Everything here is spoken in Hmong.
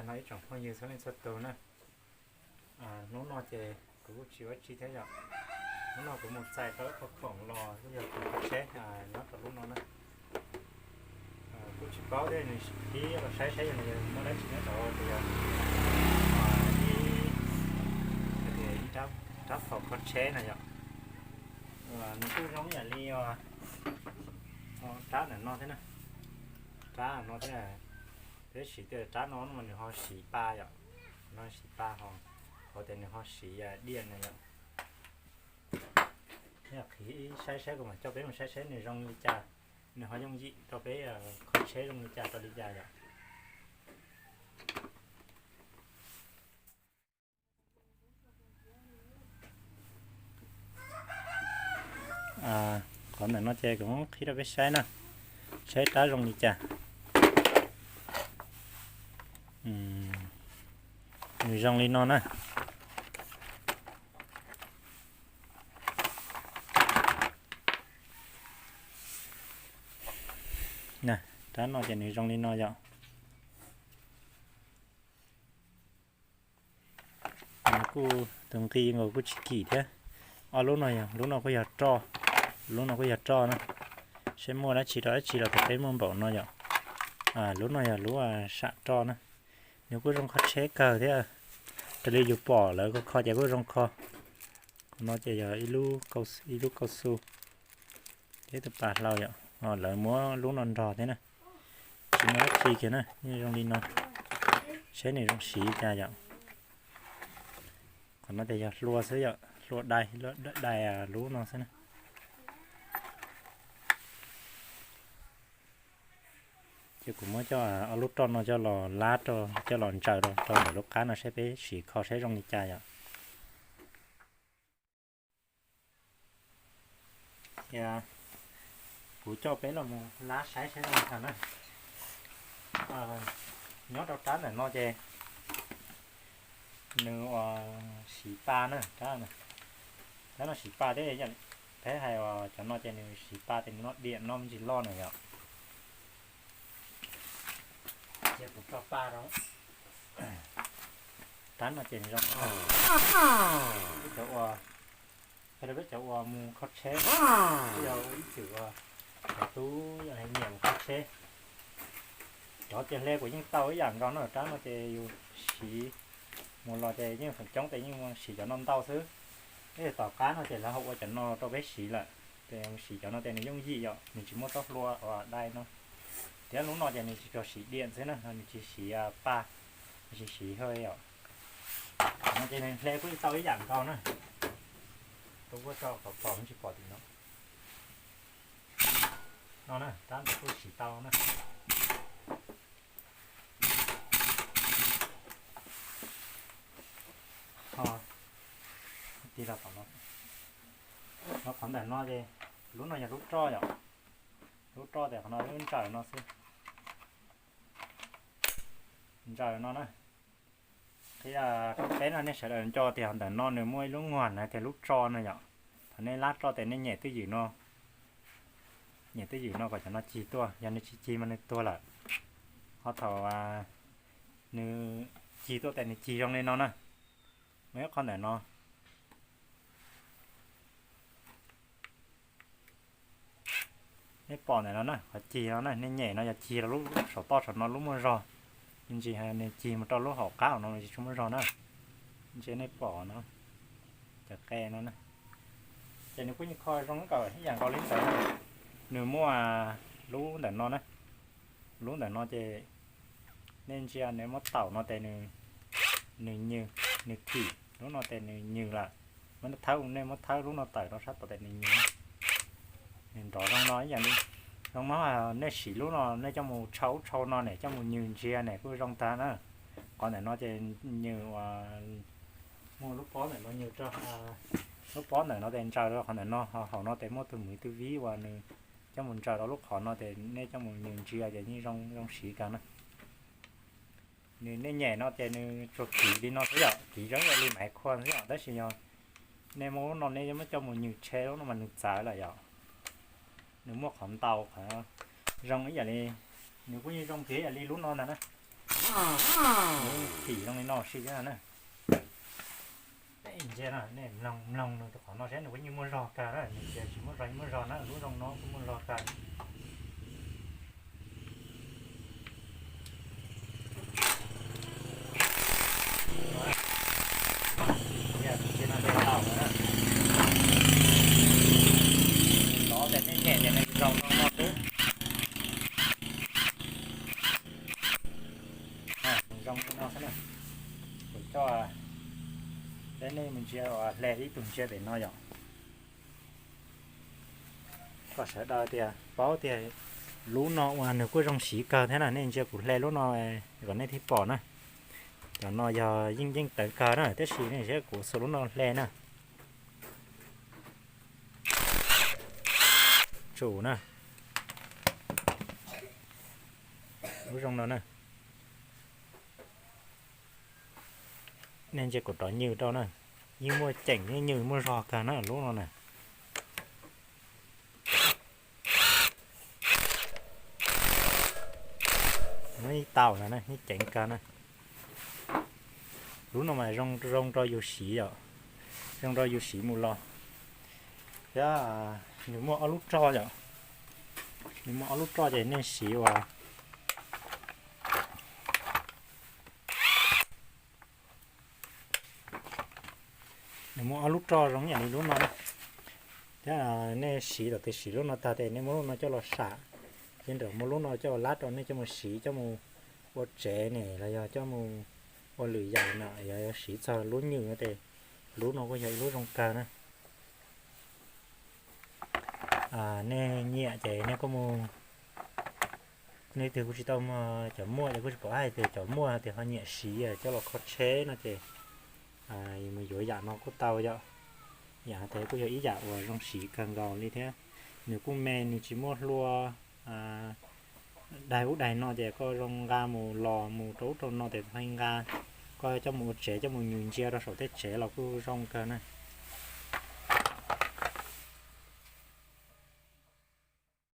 Ib tsoom phooj ywg txhua leej txhua tus na, hnub no ces kuv kuj tsis ua tsi thiab yom. Hnub no kuv mus txais tau ib qho khoom los kuj yog khoom kho tsheb nyob rau lub no na. Kuj tsis paub thiab, nws pib los saib saib yog nws muaj dab tsi nyob rau ces yog ib, ib rab phom kho tsheb na yom. Nws kuj zoo ib yam li rab ntawm no thiab na, rab no thiab. Tab sis tej rab no mas nws ho siv pa yom, no siv pa ho, hauv tias nws ho siv diam na yom. Qhib saib saib kuv mam coj peb mus saib saib nws zoo li cas, nws ho yooj yim rau peb kho tsheb zoo li cas rau li cas yom. Qhov ntawm no ces kuv qhib rau peb saib na, saib rab zoo li cas. Nws zoo li no na. Rab no ces nws zoo li no yom. Nws kuj tus nqi nkaus kuj tsis kim thiab. Ob lub no yog, lub no kuj yog roj, lub no kuj yog roj na. Saib muaj dab tsi rau dab tsi los thaum peb muaj npaum no yom. Lub no yog lub sam roj na. Nws kuj zoo kho tsheb kawg thiab. Raws li yus pom lawv kho kho ces kuj zoo kho. Qhov no ces yog ib lub kauj xu, ib tus pas hlau yom. Lawv muab lub no nrog thiab na. Tsis muaj dab tsi kiag na, yeej zoo li no. Saib nws zoo siv cas yom. Qhov no ces yog hlua xwb yom, hlua dai, dai lub no xwb na. Ces kuv muab coj ob lub roj no coj los lab, coj los ntsaws rau ntawm lub qab no saib peb sim kho saib zoo li cas yom. Kuv coj peb los mus lab saib saib zoo li cas na. Nyob rau rab ntawm no ces nws ua siv pa na, rab, rab no siv pa thiab. Peb hais uas cov no ces nws siv pa ces nws noj diam noj me ntsis loj na yom. Ces kuv tso pa rau. Rab no ces nws zoo, peb cov ua, peb cov ua mus kho tsheb, yog ib txwm ua cov tub yog nyiam mus kho tsheb. Cov ces hle kuv yeej tau ib yam nkaus no, rab no ces yus siv mus los ces yeej feem coob ces yeej siv cov no ntau xwb. Ib tom qab no ces lawv ho ua cov no rau peb siv lawm, ces siv cov no ces nws yooj yim yom, nws tsis muaj txoj hlua uas dai no. Thiab lub no ces nws tsuas siv diam xwb na, nws tsis siv pa, nws tsis siv hơi yom. No ces nws hle kuj tau ib yam nkaus na. Tus kuj tso kom pom tsis pom tim no. No na, rab ntawd kuj siv tau na. Ho, ti rau tom no. No qhov ntawm no ces lub no yog lub roj yom. Lub roj ces qhov no lub ntsaws no xwb. Ntsaws no na. Qhia rau peb no nej sawv daws nco tias ntawm no nws muaj ib lub nguag na tias lub tso no yom. Thaum nej lab roj ces nej nyem twj ywm no, nyem twj ywm no kom cov no cig tuaj, yog nws tsis cig mas nws tuag lawm. Ho thaum nws cig tuaj ces nws cig zoo li no na. Muaj ib qho ntawm no. Nej pom ntawm no na, qhov cig no na, nej nyem no yog cig rau lub saum toj saum no lub muaj zog, ntsis nws cig mus rau lub hauv qab no tsis tshua muaj zog na. Ntsia nej pom no, cov qe no na, ces nws kuj yeej kho zoo nkauj ib yam nkaus li ntawd. Nws muaj lub ntawm no na, lub ntawm no ces nej ntsia nws muab taum no ces nws, nws nyws, nws kim, lub no ces nws nyws lawm. Muab thawb, nej muab thawb lub no tawm rau sab tod ces nws nyws. Nws nrov zoo no ib yam li, zoo no nej siv lub no nej coj mus tshau ub tshau no ne, coj mus nyws ntsia ne kuj zoo tag na. Qhov ntawm no ces nyws uas muaj lub pob ntawm no nyws rau, lub pob ntawm no ces ntsaws rau qhov ntawm no, ho hauv no ces muaj tus mws tus vib uas nws coj mus ntsaws rau lub qhov no ces nej coj mus nyws ntsia ces yeej zoo, zoo siv kawg na. Nws nej nyem no ces nws tsuas kiv li no xwb yom, kiv zoo li maiv khua xwb yom, tab sis yog nej muab lub no nej muab coj mus nyws tshe lub no mas nws txawv lawm yom. Nws muaj qhov ntau qhov zoo ib yam li, nws kuj yeej zoo kiag ib yam li lub no ntag na. Nws phim zoo li no xwb thiab na. Ntsia no, nej mloog mloog nws qhov no saib nws kuj yeej muaj zog kawg na, nws tias tsis muaj zog yeej muaj zog na, lub zoo no kuj muaj zog kawg. Ntsia no, tau na. Lov tias nej nyem tias nws zoo no no xwb. Zoo no xwb na. Kuv coj, peb nej mus ntsia, hle ib tug ntsia pem no yom. Kom sawv daws tias paub tias lub no uas nws kuj zoo siv kawg thiab na, nej ntsia kuv hle lub no kom nej thiaj pom na. Cov no yog yeej yeej tawv kawg na, tiam sis nej saib kuv xuas lub no hle na. Tsum na. Lub zoo no na. Nej ntsia kuv rov nywj rau na, yeej muaj ceem yeej nywj muaj zog kawg na lub no na. Muab ib tau no na, ib ceev kawg na. Lub no mas zoo zoo rau yus siv yom, zoo rau yus siv mus los. Thiab nws muaj ob lub roj yom, nws muaj ob lub roj ces nej siv uas nws muaj ob lub roj zoo yam li lub no na. Thiab nej siv, thaum twg siv lub no tag ces nej muab lub no coj los sam, ces nram muab lub no coj lab rau nej coj mus siv coj mus ua tsev ne los yog coj mus ua lwm yam na, yog siv txog lub nywj no ces lub no kuj yog ib lub zoo kawg na. Nej nyiam ces nej kuj mus, nej twg kuj tsis tau muaj, cov muaj ces kuj tsis pom hais tias cov muaj tias ho nyiam siv coj los kho tsheb no ces mus yuav yam no kuj tau yom. Yam no kuj yog ib yam uas zoo siv kawg nkaus li thiab. Nws kuj me, nws tsis muaj hlua daig ub daig no ces koj zoo nqa mus los mus rau ub rau no ces pheej nqa, koj coj mus ua tsev coj mus nyws ntsia rau saum tej tsev los kuj zoo kawg na.